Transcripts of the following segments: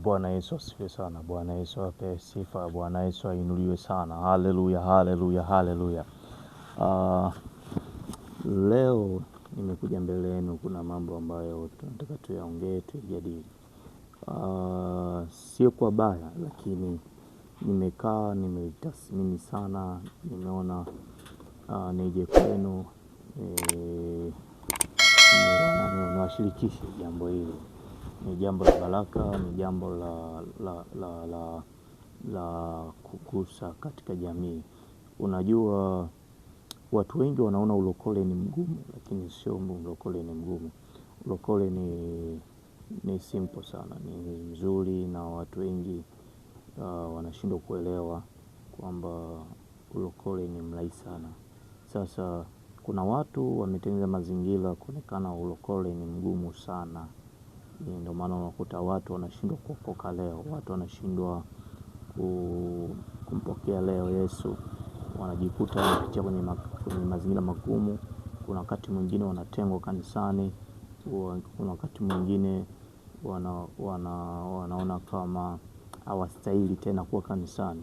Bwana Yesu asifiwe sana. Bwana Yesu apewe sifa. Bwana Yesu ainuliwe sana. Haleluya, haleluya, haleluya. Leo nimekuja mbele yenu, kuna mambo ambayo tunataka tuyaongee, tuyajadili. Sio kwa baya, lakini nimekaa nimetathmini sana, nimeona nije kwenu niwashirikishe jambo hili. Ni jambo la baraka, ni jambo la kugusa katika jamii. Unajua, watu wengi wanaona ulokole ni mgumu, lakini sio ulokole ni mgumu. Ulokole ni simple sana, ni mzuri, na watu wengi wanashindwa kuelewa kwamba ulokole ni mrahisi sana. Sasa kuna watu wametengeneza mazingira kuonekana ulokole ni mgumu sana. Ndio maana unakuta watu wanashindwa kuokoka leo, watu wanashindwa kumpokea leo Yesu, wanajikuta wanapitia kwenye mazingira magumu. Kuna wakati mwingine wanatengwa kanisani, kuna wakati mwingine wanaona kama hawastahili tena kuwa kanisani.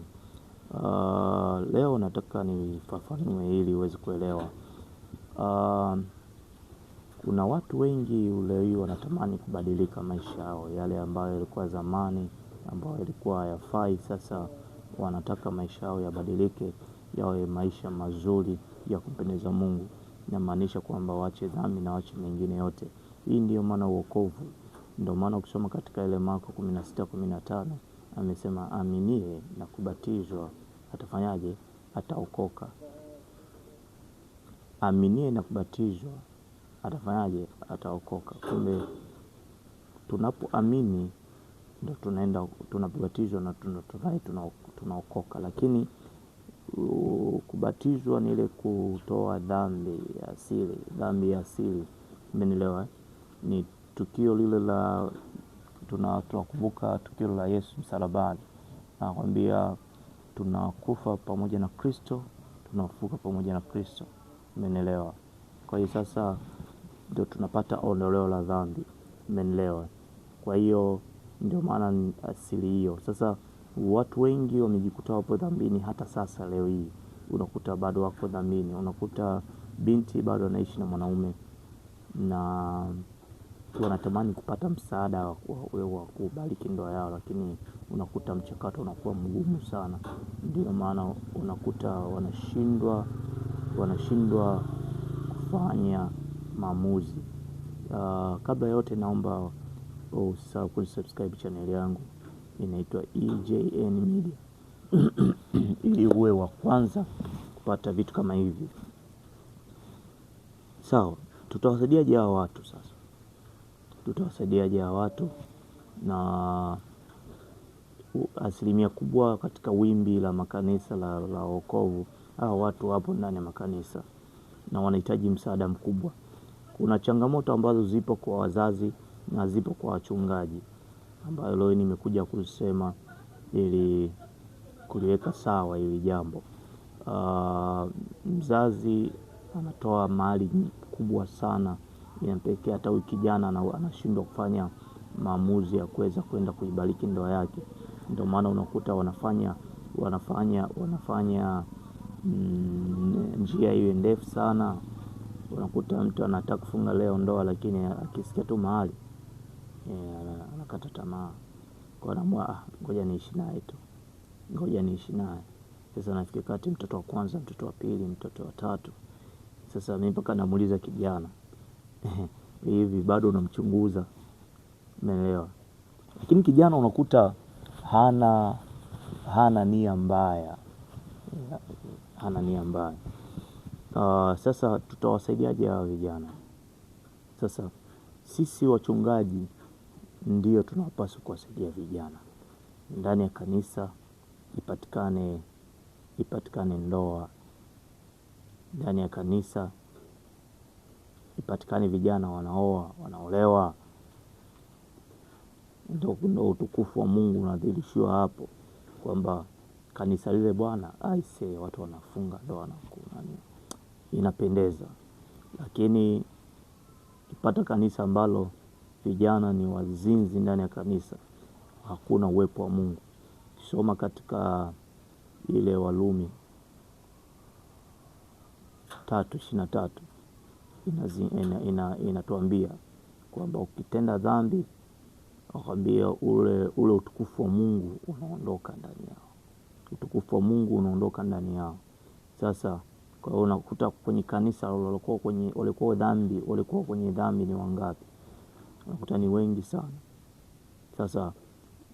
Leo nataka nifafanue ili uweze kuelewa. Kuna watu wengi leo hii wanatamani kubadilika maisha yao, yale ambayo yalikuwa zamani, ambayo yalikuwa hayafai, sasa wanataka maisha yao yabadilike, yawe maisha mazuri ya kumpendeza Mungu. Inamaanisha kwamba waache dhambi na waache mengine yote. Hii ndiyo maana wokovu. Ndio maana ukisoma katika ile Marko 16:15 amesema aminie na kubatizwa atafanyaje? Ataokoka. Aminie na kubatizwa atafanyaje? Ataokoka. Kumbe tunapoamini ndio tunaenda tunapobatizwa na tunaokoka. Lakini kubatizwa ni ile kutoa dhambi ya asili, dhambi ya asili. Umenielewa? Ni tukio lile la tunakumbuka tukio la Yesu msalabani. Anakuambia tunakufa pamoja na Kristo, tunafufuka pamoja na Kristo. Umenielewa? Kwa hiyo sasa ndio tunapata ondoleo la dhambi. Umenielewa? Kwa hiyo ndio maana asili hiyo. Sasa watu wengi wamejikuta wapo dhambini hata sasa leo hii. Unakuta bado wako dhambini. Unakuta binti bado anaishi na mwanaume na wanatamani kupata msaada wa kubariki ndoa yao, lakini unakuta mchakato unakuwa mgumu sana. Ndio maana unakuta wanashindwa kufanya maamuzi. Kabla yote naomba usisahau kusubscribe channel yangu, inaitwa EJN Media ili uwe wa kwanza kupata vitu kama hivi. Sawa, tutawasaidiaje hawa watu sasa? Tutawasaidiaje hawa watu? Na asilimia kubwa katika wimbi la makanisa la wokovu, hawa watu wapo ndani ya makanisa na wanahitaji msaada mkubwa. Kuna changamoto ambazo zipo kwa wazazi na zipo kwa wachungaji, ambayo leo nimekuja kusema ili kuliweka sawa hili jambo. Mzazi anatoa mali kubwa sana, inampelekea hata huyu kijana anashindwa kufanya maamuzi ya kuweza kwenda kuibariki ndoa yake. Ndio maana unakuta wanafanya njia iwe ndefu sana. Unakuta mtu anataka kufunga leo ndoa, lakini akisikia tu mahali anakata tamaa. Kwa anaamua ngoja niishi naye tu, ngoja niishi naye. Sasa nafika kati mtoto wa kwanza, mtoto wa pili, mtoto wa tatu. Sasa mimi mpaka namuuliza kijana hivi bado unamchunguza? Umeelewa? Lakini kijana unakuta hana nia mbaya, hana nia mbaya. Sasa tutawasaidiaje hawa vijana? Sasa sisi wachungaji ndio tunapaswa kuwasaidia vijana ndani ya kanisa. Ipatikane ndoa ndani ya kanisa, ipatikane vijana wanaoa, wanaolewa. Ndio utukufu wa Mungu unadhihirishiwa hapo, kwamba kanisa lile bwana, aisee, watu wanafunga ndoa na inapendeza. Lakini kipata kanisa ambalo vijana ni wazinzi ndani ya kanisa, Hakuna uwepo wa Mungu. Soma katika ile Warumi 3:23 inatuambia kwamba ukitenda dhambi, wakwambia ule utukufu wa Mungu unaondoka ndani yao, utukufu wa Mungu unaondoka ndani yao. Sasa kwa hiyo unakuta kwenye kanisa walikuwa dhambi, walikuwa kwenye dhambi ni wangapi? Unakuta ni wengi sana. Sasa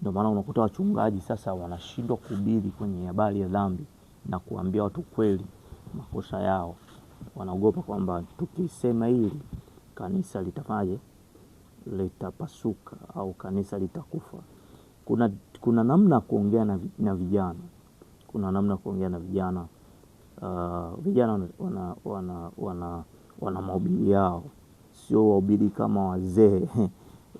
ndio maana unakuta wachungaji sasa wanashindwa kuhubiri kwenye habari ya dhambi na kuambia watu kweli makosa yao. Wanaogopa kwamba tukisema hili kanisa litafanyaje? Litapasuka au kanisa litakufa. Kuna namna kuongea na vijana, kuna namna kuongea na vijana. Vijana wana mahubiri yao, sio wahubiri kama wazee.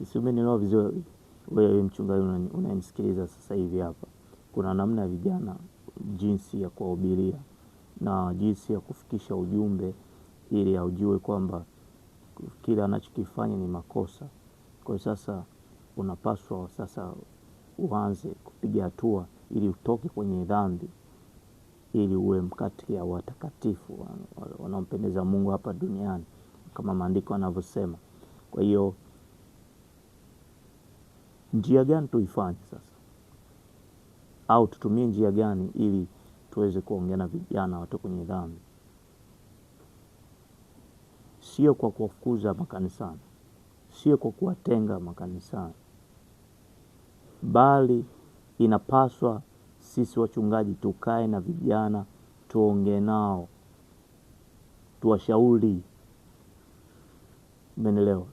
Sio, umenielewa vizuri wewe mchungaji unanisikiliza sasa hivi hapa? Kuna namna ya vijana jinsi ya kuwahubiria na jinsi ya kufikisha ujumbe ili aujue kwamba kile anachokifanya ni makosa. Kwa sasa unapaswa sasa uanze kupiga hatua ili utoke kwenye dhambi, ili uwe mkati ya watakatifu wanaompendeza Mungu hapa duniani kama maandiko yanavyosema. Kwa hiyo njia gani tuifanye sasa, au tutumie njia gani ili tuweze kuongea na vijana watoke kwenye dhambi? Sio kwa kuwafukuza makanisani, sio kwa kuwatenga makanisani, bali inapaswa sisi wachungaji tukae na vijana, tuongee nao, tuwashauri. Umeelewa?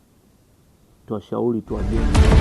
Tuwashauri, tuwajenge.